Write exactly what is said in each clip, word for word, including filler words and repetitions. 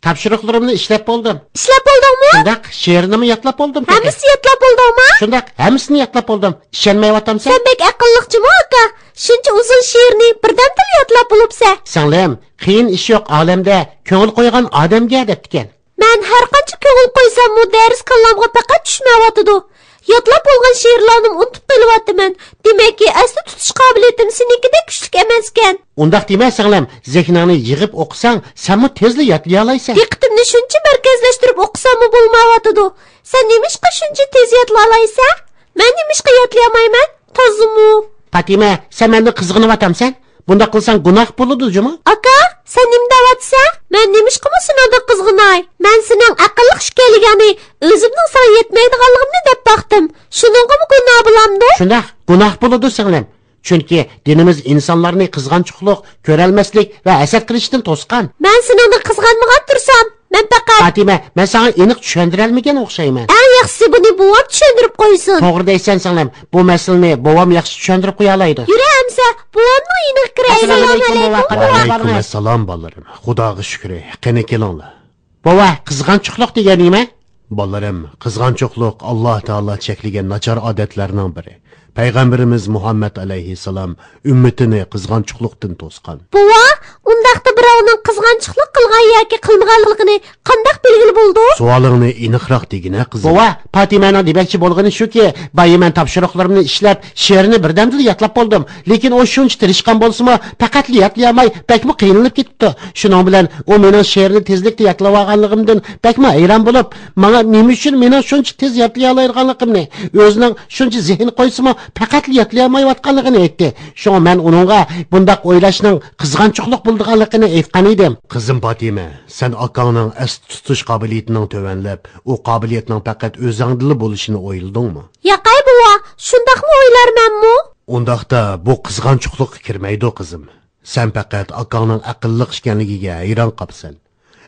تاپشۇرۇقلىرىمنى ئىشلەپ بولدۇم. ئىشلەپ بولدۇڭمۇ؟ شۇنداق، شېئىرنىمۇ يادلاپ بولدۇم تېخى. ھەممىسىنى يادلاپ بولدۇڭمۇ؟ شۇنداق، ھەممىسىنى يادلاپ بولدۇم. ئىشەنمەيۋاتامسەن؟ سەن بەك ئەقىللىقچىمۇ، ئاكا؟ شۇنچە ئۇزۇن شېئىرنى بىردەمدىلا يادلاپ بولۇپسەن. سىڭلىم، قىيىن ئىش يوق ئالەمدە، كۆڭۈل قويغان ئادەمگە دەپتىكەن. مەن ھەرقانچە كۆڭۈل قويساممۇ، دەرس كاللامغا پەقەت چۈشمەيۋاتىدۇ. يادلاپ بولغان شېئىرلارنىمۇ ئۇنتۇپ قېلىۋاتىمەن. دېمەككى، ئەستە تۇتۇش قابىلىيىتىم سېنىڭكىدەك كۈچلۈك ئەمەسكەن. ئۇنداق دېمە، سىڭلىم. زېھنىڭنى يىغىپ ئوقۇساڭ، سەنمۇ تېزلا يادلىيالايسەن. دىققىتىمنى شۇنچە مەركەزلەشتۈرۈپ ئوقۇساممۇ بولمايۋاتىدۇ. سەن نېمىشقا شۇنچە تېز يادلايالايسەن؟ مەن نېمىشقا يادلىيالمايمەن؟ تازىمۇ. پاتىمە، سەن مەندىن قىزغىنىۋاتامسەن؟ بۇنداق قىلساڭ گۇناھ بولىدۇ جۇمۇ. ئاكا، سەن نېمە دەۋاتىسەن؟ مەن نېمىشقىمۇ سېنىڭدىن قىزغىناي؟ مەن سېنىڭ ئەقىللىق ئىكەنلىكىڭنى، ئۆزۈمنىڭ ساڭا يەتمەيدىغانلىقىمنى دەپ باقتىم. شۇنىڭغىمۇ گۇناھ بولامدۇ؟ شۇنداق، گۇناھ بولىدۇ سىڭلىم. چۈنكى دىنىمىز ئىنسانلارنى قىزغانچۇقلۇق، كۆرەلمەسلىك ۋە ھەسەت قىلىشتىن توسقان. مەن سېنىڭدىن قىزغانمىغان تۇرسام، مەن پەقەت. پاتىمە، مەن ساڭا ئېنىق چۈشەندۈرەلمىگەن ئوخشايمەن. ئەڭ ياخشىسى بۇنى بوۋام چۈشەندۈرۈپ قويسۇن. توغرا دەيسەن سىڭلىم، بۇ مەسىلىنى بوۋام ياخشى چۈشەندۈرۈپ قويالايدۇ. يۈرە ئەمسە، بوۋامنىڭ يېنىغا كىرەي. ئەسسالامۇئەلەيكۇم، بوۋا. ئەسسالامۇئەلەيكۇم. ۋەئەلەيكۇم ئەسسالام، بالىلىرىم. خۇداغا شۈكرى. قېنى، كېلىڭلار. بوۋا، قىزغانچۇقلۇق دېگەن نېمە؟ بالىلىرىم، قىزغانچۇقلۇق ئاللا تائالا چەكلىگەن ناچار ئادەتلەرنىڭ بىرى. پەيغەمبىرىمىز مۇھەممەد ئەلەيھىسسالام ئۈممىتىنى قىزغانچۇقلۇقتىن توسقان. بوۋا، ئۇنداقتا بىراۋنىڭ قىزغانچۇقلۇق قىلغان ياكى قىلمىغانلىقىنى قانداق بىلگىلى بولىدۇ؟ سوئالىڭنى ئېنىقراق دېگىنە، قىزىم. بوۋا، پاتىمەنىڭ دېمەكچى بولغىنى شۇكى، بايا مەن تاپشۇرۇقلىرىمنى ئىشلەپ، شېئىرنى بىردەمدىلا يادلاپ بولدۇم. لېكىن ئۇ شۇنچە تىرىشقان بولسىمۇ، پەقەتلا يادلىيالماي، بەكمۇ قىينىلىپ كېتىپتۇ. شۇنىڭ بىلەن ئۇ مېنىڭ شېئىرنى تېزلىكتە يادلىۋالغانلىقىمدىن بەكمۇ ھەيران بولۇپ، ماڭا نېمە ئۈچۈن مېنىڭ شۇنچە تېز يادلىيالايدىغانلىقىمنى، ئۆزىنىڭ شۇنچە زېھىن قويسىمۇ، پەقەتلا يادلىيالمايۋاتقانلىقىنى ئېيتتى. شۇڭا مەن ئۇنىڭغا بۇنداق ئويلاشنىڭ قىزغانچۇقلۇق بولىدىغانلىقىنى ئېيتقان ئىدىم. قىزىم پاتىمە، سەن ئاكاڭنىڭ ئەستە تۇتۇش قابىلىيىتىنىڭ تۆۋەنلەپ، ئۇ قابىلىيەتنىڭ پەقەت ئۆزەڭدىلا بولۇشىنى ئويلىدىڭمۇ؟ ياقەي بوۋا، شۇنداقمۇ ئويلارمەنمۇ؟ ئۇنداقتا بۇ قىزغانچۇقلۇققا كىرمەيدۇ، قىزىم. سەن پەقەت ئاكاڭنىڭ ئەقىللىق ئىكەنلىكىگە ھەيران قاپسەن.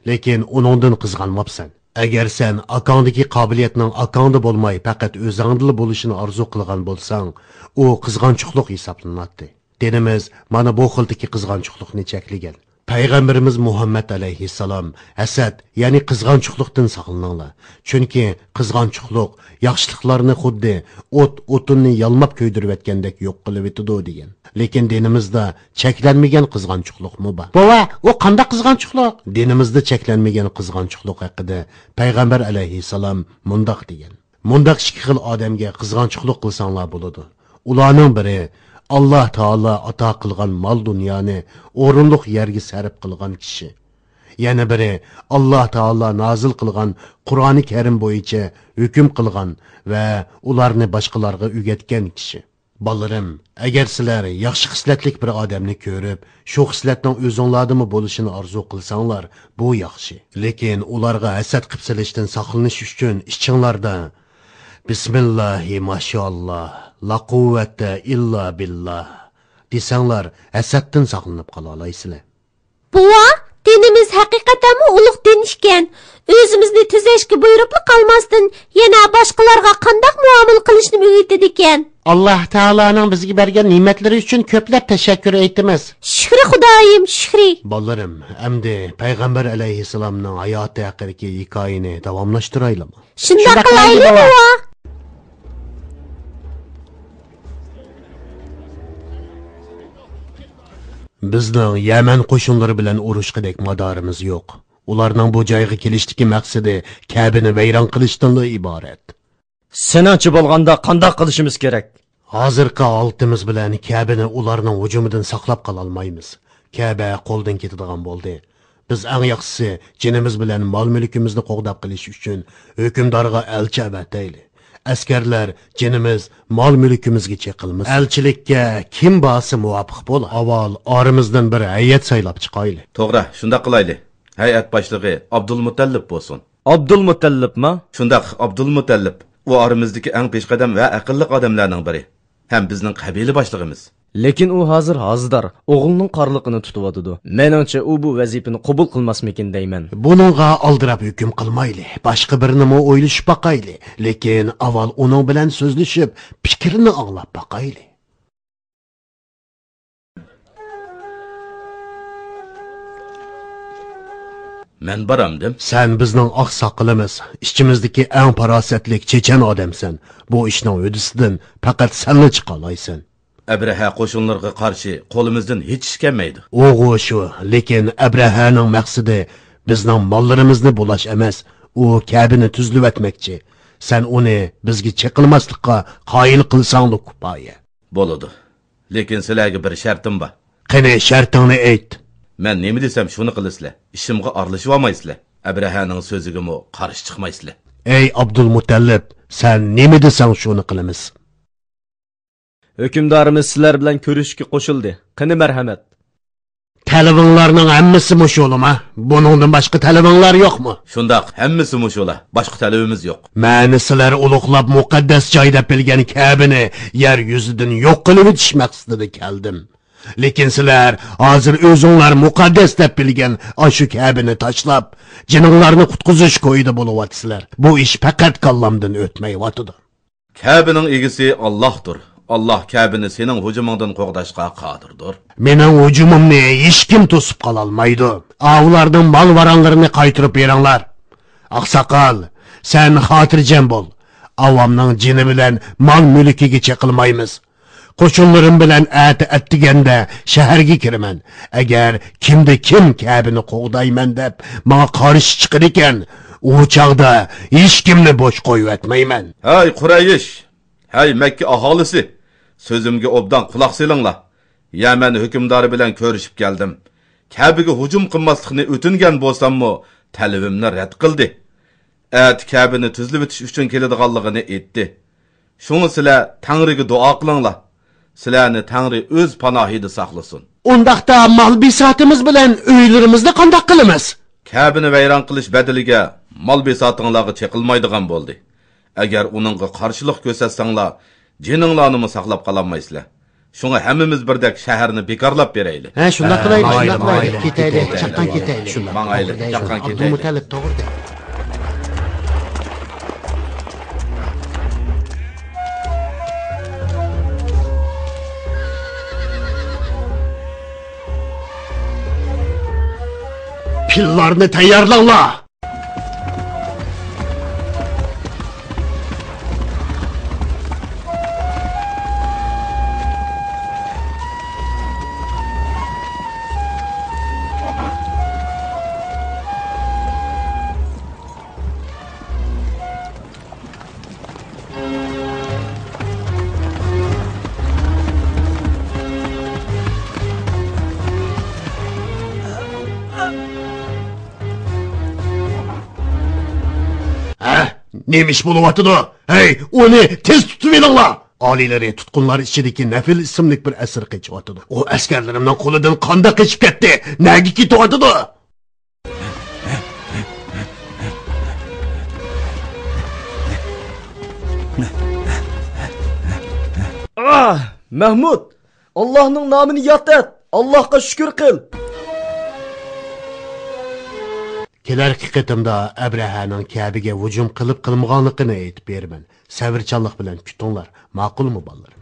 لېكىن ئۇنىڭدىن قىزغانماپسەن. ئەگەر سەن ئاكاڭدىكى قابىلىيەتنىڭ ئاكاڭدا بولماي، پەقەت ئۆزەڭدىلا بولۇشىنى ئارزۇ قىلغان بولساڭ، ئۇ قىزغانچۇقلۇق ھېسابلىناتتى. دىنىمىز مانا بۇ خىلدىكى قىزغانچۇقلۇقنى چەكلىگەن. پەيغەمبىرىمىز مۇھەممەد ئەلەيھىسسالام ھەسەت، يەنى قىزغانچۇقلۇقتىن ساقلىنىڭلار. چۈنكى قىزغانچۇقلۇق ياخشىلىقلارنى خۇددى ئوت ئوتۇننى يالماپ كۆيدۈرۈۋەتكەندەك يوق قىلىۋېتىدۇ، دېگەن. لېكىن دىنىمىزدا چەكلەنمىگەن قىزغانچۇقلۇقمۇ بار. بوۋا، ئۇ قانداق قىزغانچۇقلۇق؟ دىنىمىزدا چەكلەنمىگەن قىزغانچۇقلۇق ھەققىدە پەيغەمبەر ئەلەيھىسسالام مۇنداق دېگەن: مۇنداق ئىككى خىل ئادەمگە قىزغانچۇقلۇق قىلساڭلار بولىدۇ. ئۇلارنىڭ بىرى ئاللا تائالا ئاتا قىلغان مال-دۇنيانى ئورۇنلۇق يەرگە سەرپ قىلغان كىشى. يەنە بىرى ئاللا تائالا نازىل قىلغان قۇرئانى كەرىم بويىچە ھۆكۈم قىلغان ۋە ئۇلارنى باشقىلارغا ئۆگەتكەن كىشى. بالىلىرىم، ئەگەر سىلەر ياخشى خىسلەتلىك بىر ئادەمنى كۆرۈپ، شۇ خىسلەتنىڭ ئۆزۈڭلاردىمۇ بولۇشىنى ئارزۇ قىلساڭلار، بۇ ياخشى. لېكىن ئۇلارغا ھەسەت قىپ سېلىشتىن ساقلىنىش ئۈچۈن ئىچىڭلاردا، بىسمىللاھى ماشائاللاھ، لا قۇۋۋەتە ئىللا بىللاھ دېسەڭلار، ھەسەتتىن ساقلىنىپ قالالايسىلەر. بوۋا، دىنىمىز ھەقىقەتەنمۇ ئۇلۇغ دىن ئىكەن. ئۆزىمىزنى تۈزەشكە بۇيرۇپلا قالماستىن، يەنە باشقىلارغا قانداق مۇئامىلە قىلىشنىمۇ ئۆگىتىدىكەن. ئاللاھ تائالانىڭ بىزگە بەرگەن نېمەتلىرى ئۈچۈن كۆپلەپ تەشەككۈر ئېيتىمىز. شۈكرى خۇدايىم، شۈكرى. بالىلىرىم، ئەمدى پەيغەمبەر ئەلەيھىسسالامنىڭ ھاياتى ھەققىدىكى ھېكايىنى داۋاملاشتۇرايلىمۇ؟ شۇنداق قىلايلى، بوۋا. بىزنىڭ يەمەن قوشۇنلىرى بىلەن ئۇرۇشقىدەك مادارىمىز يوق. ئۇلارنىڭ بۇ جايغا كېلىشتىكى مەقسىتى كەبىنى ۋەيران قىلىشتىنلا ئىبارەت. سېنىڭچە بولغاندا قانداق قىلىشىمىز كېرەك؟ ھازىرقى ھالىتىمىز بىلەن كەبىنى ئۇلارنىڭ ھۇجۇمىدىن ساقلاپ قالالمايمىز. كەبە قولدىن كېتىدىغان بولدى. بىز ئەڭ ياخشىسى جېنىمىز بىلەن مال-مۈلكىمىزنى قوغداپ قېلىش ئۈچۈن ھۆكۈمدارغا ئەلچى ئەۋەتەيلى. ئەسكەرلەر جېنىمىز، مال-مۈلكىمىزگە چېقىلمىسۇن. ئەلچىلىككە كىم بارسا مۇۋاپىق بولار. ئاۋۋال ئارىمىزدىن بىر ھەيئەت سايلاپ چىقايلى. توغرا، شۇنداق قىلايلى. ھەيئەت باشلىقى ئابدۇلمۇتەللىپ بولسۇن. ئابدۇلمۇتەللىپمۇ؟ شۇنداق، ئابدۇلمۇتەللىپ. ئۇ ئارىمىزدىكى ئەڭ پېشقەدەم ۋە ئەقىللىق ئادەملەرنىڭ بىرى. ھەم بىزنىڭ قەبىلە باشلىقىمىز. لېكىن ئۇ ھازىر ھازىدار، ئوغلىنىڭ قارلىقىنى تۇتۇۋاتىدۇ. مېنىڭچە، ئۇ بۇ ۋەزىپىنى قوبۇل قىلماسمىكىن دەيمەن. بۇنىڭغا ئالدىراپ ھۆكۈم قىلمايلى. باشقا بىرىنىمۇ ئويلىشىپ باقايلى. لېكىن ئاۋۋال ئۇنىڭ بىلەن سۆزلىشىپ، پىكرىنى ئاڭلاپ باقايلى. مەن بارامدىم؟ سەن بىزنىڭ ئاقساقىلىمىز، ئىچىمىزدىكى ئەڭ پاراسەتلىك چېچەن ئادەمسەن. بۇ ئىشنىڭ ھۆددىسىدىن پەقەت سەنلا چىقالايسەن. ئەبرەھە قوشۇنلىرىغا قارشى قولىمىزدىن ھېچ ئىش كەلمەيدۇ. ئۇغۇ شۇ، لېكىن ئەبرەھەنىڭ مەقسىتى بىزنىڭ ماللىرىمىزنى بۇلاش ئەمەس، ئۇ كەبىنى تۈزلىۋەتمەكچى. سەن ئۇنى بىزگە چېقىلماسلىققا قايىل قىلساڭلا كۇپايە. بولىدۇ. لېكىن سىلەرگە بىر شەرتىم بار. قېنى، شەرتىڭنى ئېيت. مەن نېمە دېسەم، شۇنى قىلىسىلەر. ئىشىمغا ئارىلىشىۋالمايسىلەر. ئەبرەھەنىڭ سۆزىگىمۇ قارشى چىقمايسىلەر. ئەي ئابدۇلمۇتەللىپ، سەن نېمە دېسەڭ، شۇنى قىلىمىز. ھۆكۈمدارىمىز سىلەر بىلەن كۆرۈشۈشكە قوشۇلدى. قېنى، مەرھەمەت. تەلىپىڭلارنىڭ ھەممىسى مۇشۇلىما؟ بۇنىڭدىن باشقا تەلىپىڭلار يوقمۇ؟ شۇنداق، ھەممىسى مۇشۇلا. باشقا تەلىپىمىز يوق. مەنى سىلەر ئۇلۇغلاپ مۇقەددەس جاي دەپ بىلگەن كەبىنى يەر يۈزىدىن يوق قىلىۋېتىش مەقسىتىدە كەلدىم. لېكىن سىلەر ھازىر ئۆزۈڭلار مۇقەددەس دەپ بىلگەن ئاشۇ كەبىنى تاشلاپ، جېنىڭلارنى قۇتقۇزۇش كويىدا بولۇۋاتىسىلەر. بۇ ئىش پەقەت كاللامدىن ئۆتمەيۋاتىدۇ. كەبىنىڭ ئىگىسى ئاللاھتۇر. ئاللاھ كەبىنى سېنىڭ ھۇجۇمۇڭدىن قوغداشقا قادىردۇر. مېنىڭ ھۇجۇمۇمنى ھېچكىم توسۇپ قالالمايدۇ. ئاۋۇلارنىڭ مال-ۋارانلىرىنى قايتۇرۇپ بېرىڭلار. ئاقساقال، سەن خاتىرجەم بول. ئاۋامنىڭ جېنى بىلەن مال-مۈلكىگە چېقىلمايمىز. قوشۇنلىرىم بىلەن ئەتە ئەتىگەندە شەھەرگە كىرىمەن. ئەگەر كىمدە كىم كەبىنى قوغدايمەن دەپ ماڭا قارشى چىقىدىكەن، ئۇ چاغدا ھېچكىمنى بوش قويۇۋەتمەيمەن. ھەي قۇرەيش! ھەي مەككە ئاھالىسى! سۆزۈمگە ئوبدان قۇلاق سېلىڭلار. يەمەن ھۆكۈمدارى بىلەن كۆرۈشۈپ كەلدىم. كەبىگە ھۇجۇم قىلماسلىقنى ئۆتۈنگەن بولساممۇ، تەلىپىمنى رەت قىلدى. ئەتە كەبىنى تۈزلىۋېتىش ئۈچۈن كېلىدىغانلىقىنى ئېيتتى. شۇڭا سىلەر تەڭرىگە دۇئا قىلىڭلار. سىلەرنى تەڭرى ئۆز پاناھىدا ساقلىسۇن. ئۇنداقتا مال-بىساتىمىز بىلەن ئۆيلىرىمىزنى قانداق قىلىمىز؟ كەبىنى ۋەيران قىلىش بەدىلىگە مال-بىساتىڭلارغا چېقىلمايدىغان بولدى. ئەگەر ئۇنىڭغا قارشىلىق كۆرسەتسەڭلار، جېنىڭلارنىمۇ ساقلاپ قالالمايسىلەر. شۇڭا ھەممىمىز بىردەك شەھەرنى بىكارلاپ بېرەيلى. ھە، شۇنداق قىلايلى، شۇنداق قىلايلى. كېتەيلى، چاققان كېتەيلى. شۇنداق. ماڭايلى، چاققان كېتەيلى. ئابدۇلمۇتەللىپ، توغرا دەيدۇ. پىللارنى تەييارلاڭلار! ھە؟ نېمە ئىش بولۇۋاتىدۇ؟ ھەي، ئۇنى تېز تۇتۇۋېلىڭلار! ئالىيلىرى تۇتقۇنلار ئىچىدىكى نەفىل ئىسىملىك بىر ئەسىر قېچىۋاتىدۇ. ئۇ ئەسكەرلىرىمنىڭ قولىدىن قانداق قېچىپ كەتتى؟ نەگە كېتىۋاتىدۇ؟ ئاھ، مەھمۇد! ئاللاھنىڭ نامىنى ياد ئەت! ئاللاھقا شۈكۈر قىل! كېلەركى قېتىمدا ئەبرەھەنىڭ كەبىگە ھۇجۇم قىلىپ قىلمىغانلىقىنى ئېيتىپ بېرىمەن. سەۋرچانلىق بىلەن كۈتۈڭلار. ماقۇلمۇ، بالىلىرىم؟